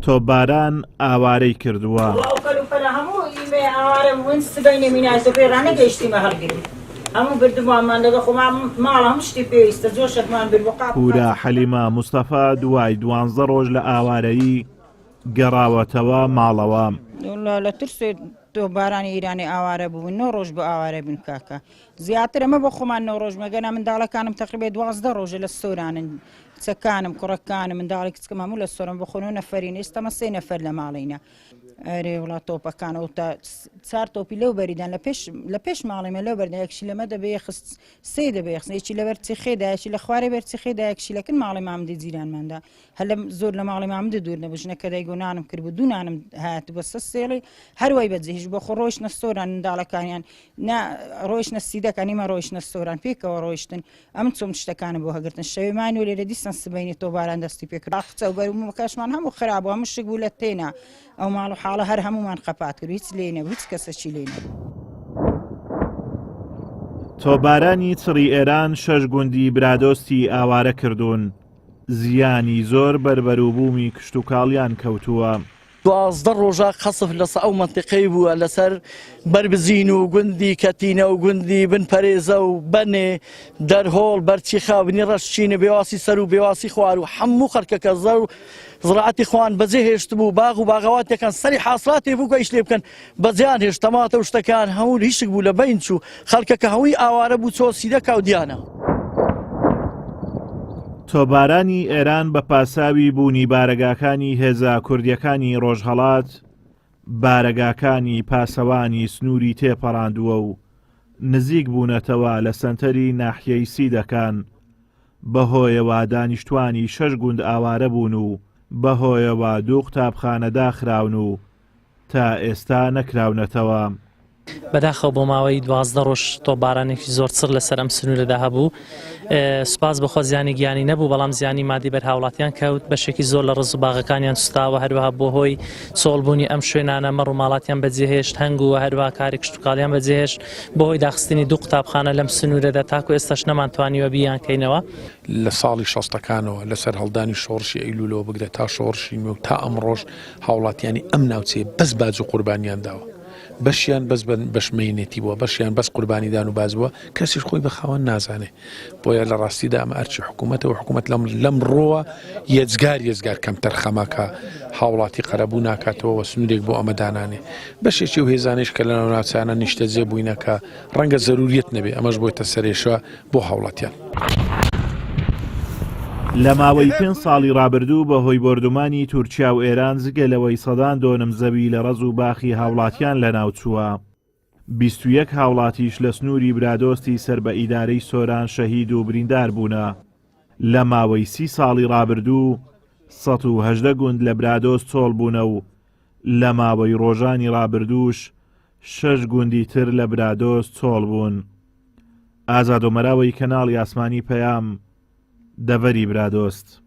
تۆپباران ئاوارەی کردووە. پورە حەلیمە مستەفا دوای دوانزە ڕۆژ لە ئاوارەیی گەڕاوەتەوە ماڵەوە. لە ترسێ تۆپبارانی ئیرانی ئاوارە بووین نۆ ڕۆژ بوو ئاوارە بووین کاکە زیاتر ئەمە بۆ خۆمان نۆ ڕۆژ مەگەنا منداڵەکانم تەقریبێ 12 ڕۆژە لە سۆرانن کچەکانم کوڕەکانم منداڵی کچکم هەموو لە سۆرم بۆ خۆ نۆ نەفەرین ئێستەمە سێ نەفەر لە ماڵینە ئەرێ وڵات تۆپەکان ئەو تا چار تۆپی لەو بەریدان لە پێش لە پێش ماڵی مە لەو بەردە یەکشی لەمە دەبێ خست سێ دەبێ خست یەکی لەبەر چیخێدا یەکی لە خوارێ بەر چیخێدا یەکشی لەکن ماڵی مامدی جیرانماندا هەر لە زۆر لە ماڵی مامدە دوور نەبوو ژنەکە دایگۆ نانم کرد بوو دوو نانم هات بۆ سە سێڵی هەروای بەجێهیش بۆ خۆ ڕۆیشتنە سۆران منداڵەکانیان نا ڕۆیشتنە سیدەکان ئیمە ڕۆیشتنە سۆران پێکەوە ڕۆیشتن ئەم چۆم شتەکانم بۆ هەگرتن شەوێ ماین و لێرە دیسان سبەینێ تۆباران دەستی پێکرد باخچە و بەروبوومەکەشمان هەموو خراپ بوو هەموو شک بوو لە تێنا ئەو ماڵ و حاڵە هەر هەموومان قەپات کرد هیچ لێ نەبوو هیچ کەسەکی لێ نەبوو. تۆپبارانی چڕی ئێران شەش گوندی برادۆستی ئاوارە کردوون، زیانی زۆر بەر بەروبوومی کشتوکاڵیان کەوتووە. 12 ڕۆژە قەسف لەسە ئەو مەنتیقەی بووە لەسەر بەربزین و گوندی کەتینە و گوندی بن پەرێزە و بەنێ دەرهۆڵ بەرچیخا بنی ڕەشچینە بێواسی سەر و بێواسی خوار و هەموو خەڵکەکە زەر و زراعەتی خوان بەجێ هێشتبوو باغ و باغەواتەکان سەری حاسڵاتێ بوو کە ئیش لێ بکەن بەجێیان هێشت تەماتە و شتەکان هەموو هیشک بوو لە بەین چوو خەڵکەکە هەمووی ئاوارە بوو چۆ سیدەکا و دیانە. تۆپبارانی ئێران بە پاساوی بوونی بارەگاکانی هێزە کوردییەکانی ڕۆژهەڵات، بارەگاکانی پاسەوانی سنووری تێپەڕاندووە و نزیک بوونەتەوە لە سەنتەری ناحیەی سیدەکان، بەهۆیەوە دانیشتوانی شەش گوند ئاوارە بوون و بەهۆیەوە دوو قوتابخانە داخراون و تا ئێستا نەکراونەتەوە. بەداخەوە بۆ ماوەی 12 ڕۆژ تۆپبارانێکی زۆر چڕ لەسەر ئەم سنوورەدا هەبوو سوپاس بەخوا زیانی گیانی نەبوو بەڵام زیانی مادی بەر هاوڵاتیان کەوت بەشێکی زۆر لە ڕز و باغەکانیان سوتاوە هەروەها بۆ هۆی چۆڵبوونی ئەم شوێنانە مەڕ و ماڵاتیان بەجێهێشت هەنگ و هەروەها کاری کشتوکاڵیان بەجێهێشت بەهۆی داخستنی دوو قوتابخانە لەم سنوورەدا تاکو ئێستاش نەمانتوانیوە بیانکەینەوە. لە ساڵی شەستەکانەوە لە سەرهەڵدانی شۆڕشی ئەیلوولەوە بگرە تا شۆڕشی نوێ و تا ئەمڕۆش هاوڵاتیانی ئەم ناوچەیە بەس باج و قوربانیان داوە بەشیان بەس بەش مەینەتی بووە بەشیان بەس قوربانیدان و باج بووە کەسیش خۆی بە خاوەن نازانێ بۆیە لە ڕاستیدا ئەمە ئەرکی حکوومەتە و حکوومەت لەم لەم ڕۆوە یەجگار یەجگار کەمتەر خەمەکە هاوڵاتی قەرەبوو ناکاتەوە و سنوورێک بۆ ئەمە دانانێ بەشێکی و هێزانیش کە لە ناوچانە نیشتەجێ بووینەکە ڕەنگە زەروریەت نەبێ ئەمەش بۆتە سەرێشە بۆ هاوڵاتیان. لە ماوەی پێنج ساڵی ڕابردوو بەهۆی بۆردومانی تورکیا و ئێران جگە لەوەی سەدان دۆنم زەوی لە ڕەز و باخی هاوڵاتیان لەناوچووە، 21 هاوڵاتیش لە سنووری برادۆستی سەر بە ئیدارەی سۆران شەهید و بریندار بوونە. لە ماوەی سی ساڵی ڕابردوو 118 گوند لە برادۆست چۆڵ بوونە و لە ماوەی ڕۆژانی ڕابردووش شەش گوندی تر لە برادۆست چۆڵ بوون. ئازاد ئۆمەراوەی کەناڵی ئاسمانی پەیام، دەڤەری برادۆست.